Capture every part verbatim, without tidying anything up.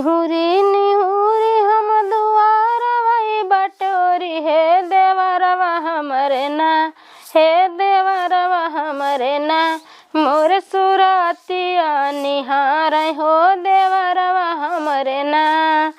निहुरी निहुरी हम दुआरवा बटोरी, हे देवरवा हमरे ना, हे देवरवा हमरे ना, मोर सुरतिया निहार हो देवरवा हमरे ना।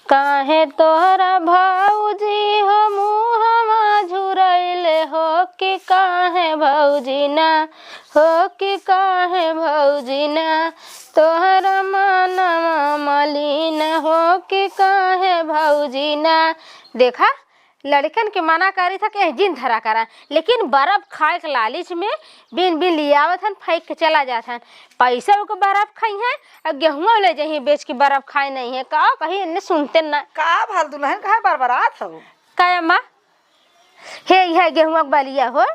काहे तोहरा भौजी हो मुहवा झुरैले हो कि काहे भौजी ना, हो कि काहे भौजी ना, तोहरा मनवा मलिन हो कि काहे भौजी ना। देखा, लड़कन के मना करी था कि जिन धरा करा, लेकिन बर्फ खाए के लालच में बिन बिन लियावत हन, फेंक के चला जात हन। पैसा ओके बर्फ खाई हैं और गेहुआ ले जाही बेच के, बर्फ खाए नहीं है। का कही, इन्ने सुनते ना। का भल दुल्हन, काहे बरबरात हो? का अम्मा? हे, यह गेहुआ के बलिया हो।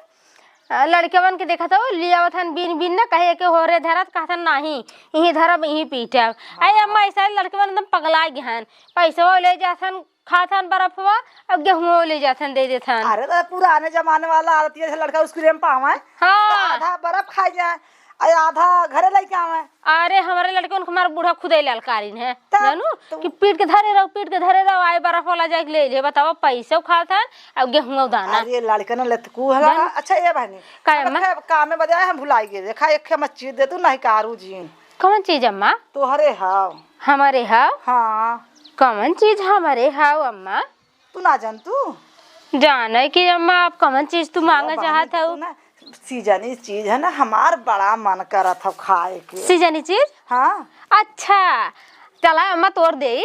आ, लड़कवन के देखत हो, लियावत हन बिन बिन ना, कहे के होरे धरत, कहत हन, "नाही, इहीं धरब, इहीं पीटब।" अरे अम्मा, ऐसा लड़कवन एकदम पगला गए हन। पैसवा ले जात हन, खात हन बर्फवा, अब गेहुआ ले जात हन, दे देत हन। अरे, तो पुराने जमाने वाला आदत, ये लड़का स्कूल में पावे, हाँ। तो आधा बर्फ खा जाए, अरे आधा घरे लेके आवे। अरे, हमरे लड़कन के हमार बूढ़ा खुदे ललकारिन है, तब जानू, तू कि पीट के धरे रहो, पीट के धरे रहो, आए बर्फ वाला जाके ले ले। बताओ, पैसो खात हन, अब गेहुआ दाना। अरे, लड़कन लतकू है। बन- अच्छा, ये बहनी, काहे हम अम्मा? खे-, काम में बजाए हम भुलाई गए। देखा, एक खे मत चीज दे तू, नहीं कारू जीन। कौन चीज अम्मा? तोहरे हाव। हमारे हाव? हाँ। कौन चीज हमारे हाव अम्मा? तू ना जान तू? जाने कि अम्मा, आप कौन चीज तू मांगे चाहत हो? ना, सीजनी चीज है ना, हमार बड़ा मन करत हौ खाए के। सीजनी चीज? हाँ। अच्छा, चला अम्मा, तोर देई,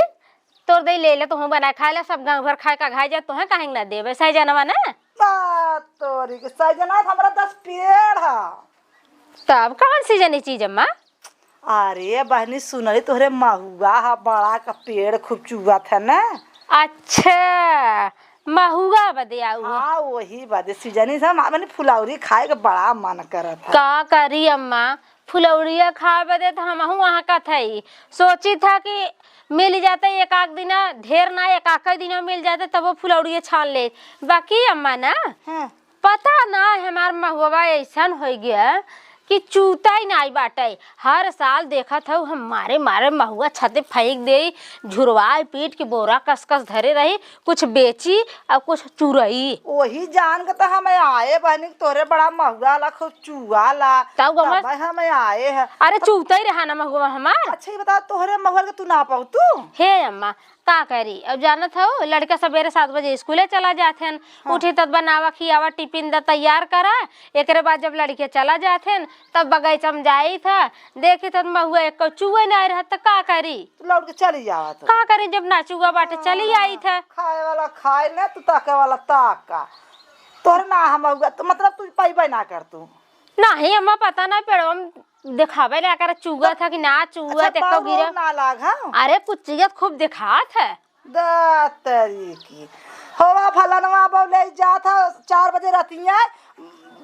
तोर देई, ले ले, तोहूँ बनाए खाए ले, सब गाँव भर खाए का घाई जाए, तोहे काहे ना देबे, सैजनवा ना? बा तोरी के, सैजनवा तो हमरा दस पेड़ है। तब कौन सीजनी चीज अम्मा? अरे बहनी, सुनली तोहरे महुआ ह, बड़ा का पेड़ खूब चुअत है ना। अच्छा, महुआ बदे आऊ ह? हाँ, वही बदे सीजनी से हमार बहनी फुलौरी खाए के बड़ा मन करत है। का करी अम्मा, फुलौरिया खाए बदे तो हमहू वहाँ का थई। सोची था कि मिल जाते एक आध दिना, ढेर ना, एक आध दिना मिल जाते, तब वो फुलौरिया छान ले। बाकी अम्मा ना, हाँ। पता ना, हमार महुआ ऐसन होइ गया कि चूता ही नाई बाटे। हर साल देखत हऊ, हम मारे मारे महुआ छते फेंक देई, झुरवाए पीट के बोरा कस कस धरे रही, कुछ बेची और कुछ चुरई। वही जान के तो हम आए बहनी, तोरे बड़ा महुआ ला, खूब चुआ ला, तब हम तब हम आए हैं। अरे, चूता ही रहा ना महुआ हमार। अच्छा, ये बता, तोहरे महुआ के तू ना पाऊ तू? हे अम्मा, का करी? अब जानत हऊ, लड़का सबेरे सात बजे स्कूले चला जात हन। हाँ। उठी तब बनावा, खियावा, टिफिन द तैयार करा। एकरे बाद जब लड़के चला जात हन, तब बगीचा में जाई था, देखी तब महुआ एक चुए ना रहत, त का करी? तू लौट के चली जावा तो। का करी, जब ना चुआ बाटे, चली आई था। खाए वाला खाए ना, तू ताके वाला ताका। तोहर ना हम महुआ, तो मतलब तू पाइबे ना कर तू। नाही अम्मा, पता ना, पेड़वा में देखावे ले आकर चुआ था कि ना चुआ, अच्छा, देखो पाउर गिरा। ना लाग, हाँ? अरे, कुछ चीज खूब देखात है। दा तेरी की। होवा फलनवा बो ले जात है, चार बजे रतिया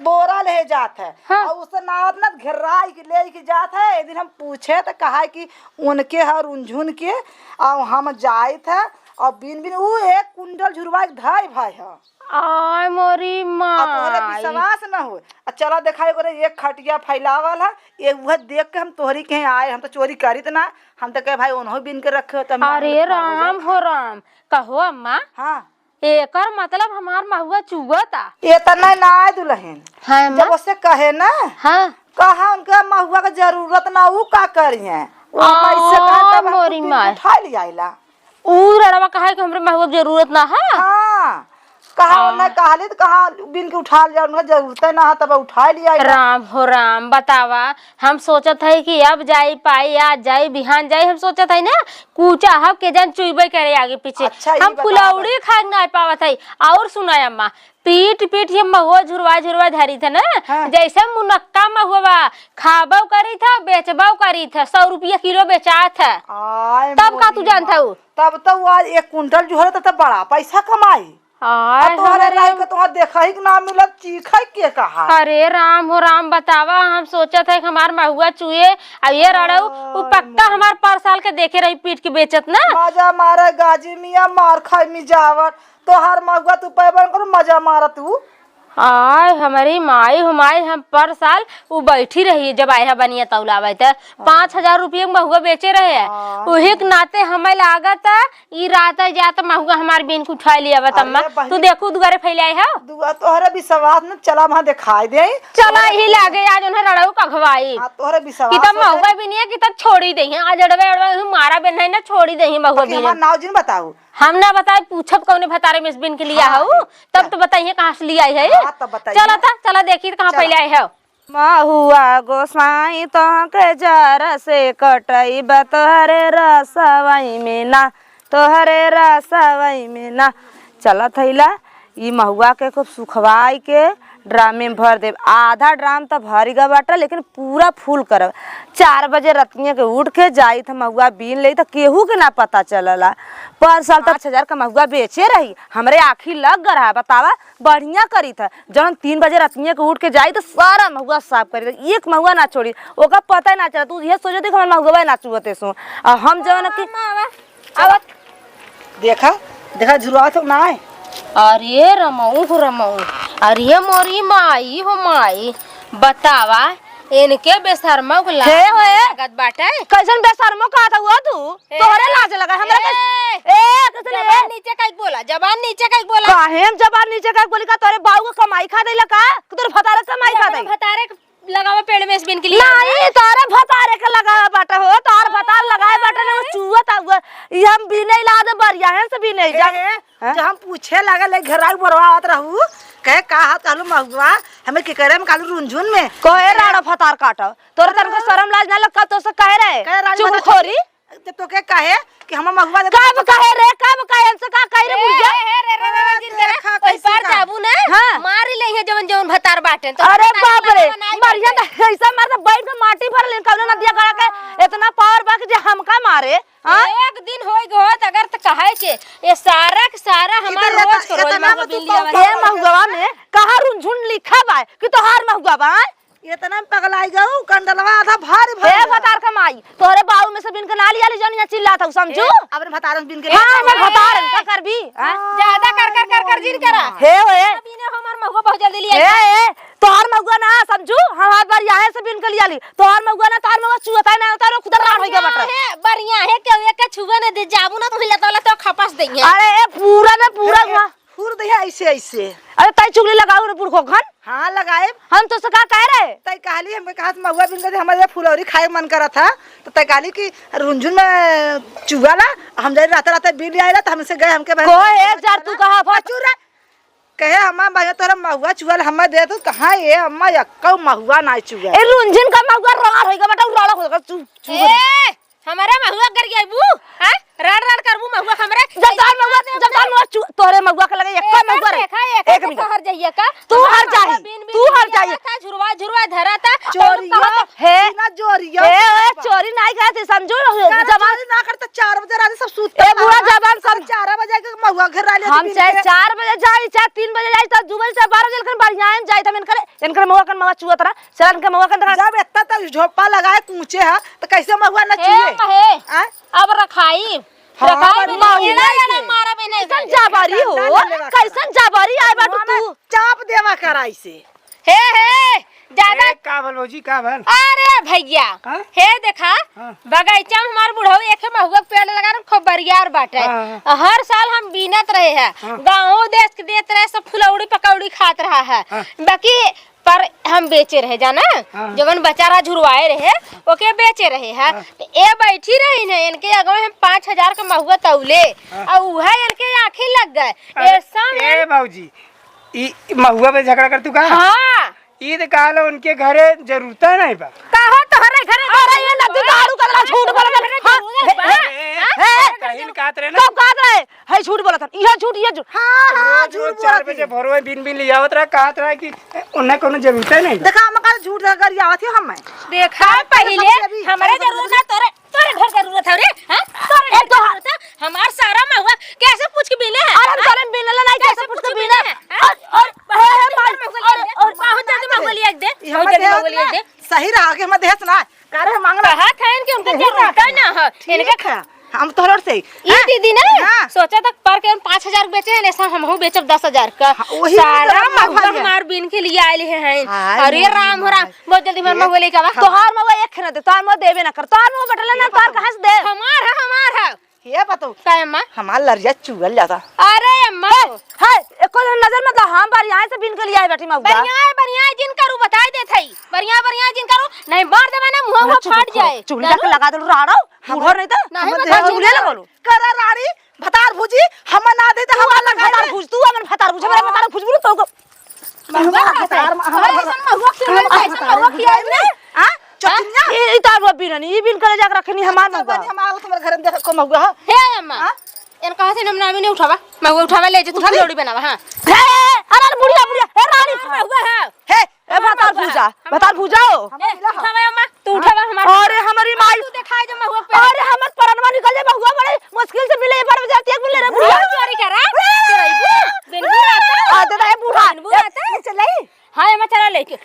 बोरा ले जात है। हाँ। और उससे नावत ना घेराई के ले के जात है। एक दिन हम पूछे तो कहा कि उनके है रुंझुन के, और हम जाइत है और बिन बिन ऊ एक कुंटल झुरवा के धाई भाई है। आय मोरी आ तोहरे माई। विश्वास न हो, आ चला देखा, एगो रे एक खटिया फैलावल है, ये उहे देख के हम तोहरी के आए, हम तो चोरी करीत ना, हम तो कहे भाई ओनहो बिन के रखे हो, तो हम अरे उठा हो जाए। राम हो राम, कहो अम्मा, हाँ। एकर मतलब हमार महुआ चुअता। इतना ना आए दुल्हन, हाँ अम्मा। जब उससे कहे ना, हाँ। कहा उनका महुआ के जरूरत ना, ऊ का करी है, वो हम ऐसे आ, कहे तब हम मोरी कुछ बिन के माई। उठा ले आइला। ऊ रड़वा कहा कि हमरे महुआ के जरूरत ना है? हाँ, कहा हाँ। ओन्ने कहली त कहा बिन के उठा लिया, उनका जरूरत ना है, तब उठा लिया। राम हो राम, बतावा, हम सोचत है कि अब जाई पाई, आज जाई, बिहान जाई, हम सोचत है ना, कूचा हब के जन चुइबे करे आगे पीछे। अच्छा, ई हम बतावा। फुलौड़ी खाए के ना पावत है। और सुना अम्मा, पीट पीट ये महुआ झुरवा झुरवा धरी थे ना, हाँ। जैसे मुनक्का महुआ, खाबो करी था, बेचबो करी था, सौ रुपया किलो बेचात है। आय तब का तू मोरी जानत माँ। हऊ? तब तो वो आज एक कुंटल जो है, तब तो बड़ा पैसा कमाई। आय आ तोहरे हमरे राई के तोहर देखा ही के ना मिलत, चीखा ही के कहा। अरे राम हो राम, बतावा, हम सोचत है कि हमार महुआ चुए, अब ये रड़ऊ, उ आय पक्का मोरी। हमार पर साल के देखे रही पीट के बेचत ना। मजा मारे गाजी मियाँ, मार खाई मिजावट, तोहार महुआ तू पैबन करू, मजा मारा तू। आय हमरी माई हो माई, हम पर साल उ बैठी रही, जब आए है बनिया तौलावे त पाँच हजार रुपये के महुआ बेचे रहे है। हाँ। उही के नाते हमें लागत है ई रात जात महुआ हमार बिन के उठाई लिया बा। अरे अम्मा, बहिन। तू देखू दुआरे फैलाए है। दुआ तोहरे विश्वास न, चला वहाँ दिखाई दे। चला ही लागे आज उन्हें रड़ऊ कघवाई। हाँ, तोहरे विश्वास कि तब होता है। महुआ बिनिया कि तब छोड़ी दे हैं। आज अड़वे अड़वे मारा बिन है ना, छोड़ी दे हैं महुआ बाकी बिनिया। हमार नाव जिन बताऊ। हम ना बताए, पूछब कौने भतारे में से बिन के लिया हाँ, हऊ, तब चल। तो बताइए कहाँ से लिया है। हाँ, तब बताइए। चला था, चला देखी तो कहाँ चला। पहले आए है। महुआ गोसाई तोहके जर से कटइबा, तोहरे रसवई में ना, तोहरे रसवई में ना। चलत हइला, ई महुआ के खूब सुखवाई के ड्रामे में भर देब। आधा ड्राम त भरि गा बाटे, लेकिन पूरा फुल करब। चार बजे रतिया के उठ के जाइत ह महुआ बीन लेइत, त केहू के ना पता चलला। पर साल त पाँच हजार का महुआ बेचे रही, हमरे आँखी लग ग रहा। बतावा, बढ़िया करीत ह। जौन तीन बजे रतिया के उठ के जाई त सारा महुआ साफ करी, एक महुआ ना छोड़ी, ओका पता ही ना चला। तू इहे सोचत कि हमार महुआ ना चुअते सो, आ हम जौन कि आवा, आवा। देखा, देखा, झुरवा तो ना है। अरे रमऊ हो रमऊ, अरे मोरी माई हो माई, बतावा, इनके बेशर्मा के लाज हे होए। लागत बाटे। कैसन बेशर्मो कहत हुआ तू? ए, तोहरे लाज लगा, हमरा ए, के, ए, कैसन जबान है? नीचे काहे बोला, जबान नीचे काहे बोला? काहे हम जबान नीचे काहे बोली का? तोरे बाऊ के कमाई खा देला का? कि तोरे भतारे के कमाई खा दे? भतारे के लगावा पेड़ में से बिन के लिए। नहीं, तोरे भतारे के लगावा बाटे हो, तोर भतार लगाए बाटे ना, चुअत हुआ। ई हम बिने ला दे बरिया है से बिने जा। ए, हैं? जब हम पूछे लागल, एक घर आऊ बरवा आवत रहू, कहे, "का हाथ कहलू महुआ, हमें के करे में कहलू रुनझुन में?" कहे, "राड़ा भतार काट।" तोरे तनको शरम लाज ना लग, कब तोसे कहे रहे? कहे, रानी चुगलखोरी। जब तोके कहे कि हम महुआ दे कब कहे रे, कब कहे? हमसे का कहे रे ए, बुढ़िया? ए, रे, रे, रे, रे, जिन करा, देखा ओइ कैसे पार का। जाबू ना, हाँ। मारी ले है जवन जवन भतार बाटे, तो अरे भतार बाप रे, बनाई मरिया बाटे। त ऐसा मार त बैठ के माटी भर लेन, कौनो नदिया गड़ा के इतना पावर बा कि जे हमका मारे। हाँ? एक दिन होई गो त अगर त कहे के, ये सारा के सारा हमार इतना, रोज के रोज इतना महुआ में तू बिन लिया कौन वाला। ए महुआ में कहाँ रुनझुन लिखा बा कि तोहार महुआ बा, आय? इतना में पगलाई गऊ, कंडलवा आधा भारी भर ए गया। भतार का माई, तोहरे बाऊ में से बिन के ना लिया ली जौन यहाँ चिल्लात हऊ, समझू? ए, अपने भतारन बिन के हाँ, लिया हमर ली। भतारन का करबी? हाँ? ज्यादा कर, कर, कर, कर जिन करा। हे ओए। बिने हमार महुआ बहुत जल्दी लिया ए, ए, तोहार महुआ ना समझू, हम हर बार यहाँ से बिन के लिया ली। तोहार महुआ ना, तोहार महुआ चुअता ही ना होता, खुदा राम हो गया बटर। है, बढ़िया है, केहू एक छुए न दे, जाबू ना, तुही लता लता खपस देंगे। अरे, ए, पूरा ना, पूरा ए, ए, हुआ। हुर दे ऐसे, ऐसे। अरे, तई चुगली लगाऊ रे, बुढ़को घन। हाँ, लगाए। हम तोसे का कहे रहे? तई कहली, हमके कहा, महुआ बिन के दे, हमारे फुलौरी खाए मन करा था, तो तई कहली कि रुनझुन में चुआ ला, हम जाए रात, रात बिन आए ला, तो हमसे गए, हमके बहन को ए, जार तू कहा, फा- चुरा। कहे, "हमार भैया तोरा महुआ चुअल, हमें दे तू।" कहाँ ए अम्मा, यक्कौ महुआ नाई चुअल। ए, रुनझुन का महुआ राड़ होइगा बेटा, उ राड़ होइगा, चु-, चु-, ए, हमरे महुआ कर गई बू, हैं? राड़, राड़ करबू महुआ हमरे। जब तार महुआ, जब तार महुआ चु-, तोरे महुआ के लगे यक्कौ महुआ रे। देखा, एक एक मिनट। हर जाइए का? तू हर जाही, तू हर जाही। झुरवा, झुरवा धरा था, चोरिया, और कहा था, हे, बिना जोरिया। हे, ओए, चोरी नाई करत ही, समझू, का रे, जबान चोरी ना करत, चार बजे रात सब सूत ए, बुरा जबान सम- चार बजे के महुआ घर आ लेती हम बिन चाहे के। चार बजे जाई, चाहे तीन बजे जाई, चाहे दू बजे, चाहे बारह बजे, लेकिन बढ़िया हम जाई, हम इनकर, इनकर महुआ कन महुआ चुअत रहा, चल इनकर महुआ कन देखा। जब इतना तो झोपा लगाए कूचे है, तो कैसे महुआ न ए, चुए? महे, आय? अब रखाई, हाँ, रखाई अब भी महुआ नहीं, ये ना नहीं। मारा भी नहीं कैसन जाए। जाबारी हो? डंडा ले लेवा कैसन जाबारी आए बाटू तू? चाप देवा कराई से। हे, हे, ज्यादा ए, का भल भौजी, का भल? अरे भैया, हाँ? हे देखा, हाँ। बगीचा में हमार बुढ़ऊ एक महुआ के पेड़ लगा रहे, खूब बरियार बाटे। हाँ, हाँ। हर साल हम बीनत रहे हैं, हाँ। गाँव देश के देत रहे, सब फुलौड़ी पकौड़ी खात रहा है। हाँ। बाकी पर हम बेचे रहे, जाना, हाँ। जवन बचा रहा झुरवाए रहे, ओके बेचे रहे हैं। हाँ। तो ए बैठी रही न, इनके अगवे हम पाँच हजार का महुआ तौले, हाँ। और उहे इनके आँखें लग गए। अरे, ए सब ए भौजी, ई, ई महुआ पे झगड़ा कर तू का? हाँ। ई त कहलो उनके घरे जरूरत नहीं बा। कहो तोहरे घरे अरे, ये नदी दारू का झूठ बोलत है। हाँ, जरूरत बा। हे, हे, हाँ? हे, कहीं कहत रहे ना। कब कहत रहे? है झूठ बोलत है। यह झूठ, यह झूठ। हाँ, हाँ, रोज, झूठ रोज चार बोलत बजे है। भोरवे बिन बिन लियावत रहा, कहत रहा कि उन्हें कोनो जरूरत नहीं बा। देखा, हम का झूठ गरियावत है हम। देखा, पहले अभी हमरे जरूरत ना तोरे तोरे घर जरूरत है रे, हाँ? तोरे ए, घर तोहार जरूरत है? हमार सारा महुआ कैसे पूछ के बीने है? अरे, हम हाँ? तोरे बीनला नहीं, कैसे कैसे पूछ के पूछ के बीने? बीने है? हाँ? और, और, और, हे, हे, भाई, महुआ और, लिया और, दे। बहुत जल्दी महुआ लिया दे, ई बहुत हमर जल्दी देहत महुआ लिया ना, दे। सही रहा के हमर देहत ना, का रे मांगला? कहा था इनके उनका देहत जरूरत ना। है ना, हाँ, ठीक इनके है। हम तोहर से। ई हाँ? दीदी ना, हाँ। सोचा तक पर के पाँच हजार बेचे हैं, ऐसा हमहू बेचब दस हजार का। हाँ, वही सारा मतलब महुआ हमारे। हमार बीन के लिए आए हैं। हाय अरे मोरी राम हो राम, माई। बहुत जल्दी हमार ये महुआ लेके आवा। तोहार महुआ एक खेना दे, तोहार महुआ देबे ना कर, तोहार महुआ बटला ना, ये तोहार बताओ। कहाँ से दे? हमार है, हमार है। ये बताओ। का अम्मा? हमार लरिया चुअल जाता। अरे अम्मा। हे, हे, एको जन नजर मत ला, हम बढ़िया से बीन के लिए आए बैठी महुआ। बढ़िया है, बढ़िया है जिन करू, बताई देत हई। बढ़िया, बढ़िया जिन करू, नहीं मार देबे ना, मुंह अरे में चुप फाट रहो, जाए। चुगली जाके लगा दे राड़ो। बुढ़ो नहीं तो। नहीं, हमर भतार भतार भूजी भूजी ना ना। बोलो। करा राड़ी, भतार भूजी, हम ना दे तो तू हमार अपन लगा भतार दे। भूज, तू अपन भतार भूज, हमारे हाँ। भतार भूज बोलो तो को। महुआ भतार, भतार, अरे, ऐसन महुआ क्यों है? ऐसन महुआ क्यों है? हाँ? चोचनिया? हाँ? ई, ई तार वो बीननी, ई बीन करे जाके रखनी हमार महुआ। हमार तुम्हारे घर में देखो महुआ है। हे अम्मा, हाँ? एन कहा से नाम नामी नहीं उठावा, महुआ उठावा ले जे तू उठा ले। फुलौड़ी बनावा, हाँ। हे, अरे बुढ़िया, बुढ़िया, हे रानी। महुआ है। हे, ए, भतार भूजा, भतार भूजा हो। ए, उठावा अम्मा, तू उठावा हमार। अरे, हमरी माई। तू देखाए जो महुआ पे। अरे, हमर परनवा निकल जाए, महुआ बड़े मुश्किल से मिले, ये बड़ बजाती है, मिले रे बुढ़िया। चोरी करा, चोरी, बेनबू रहता। आ, दे दे, बूढ़ा। बेनबू रहता। ले चले। हाँ, अम्मा, चला लेके।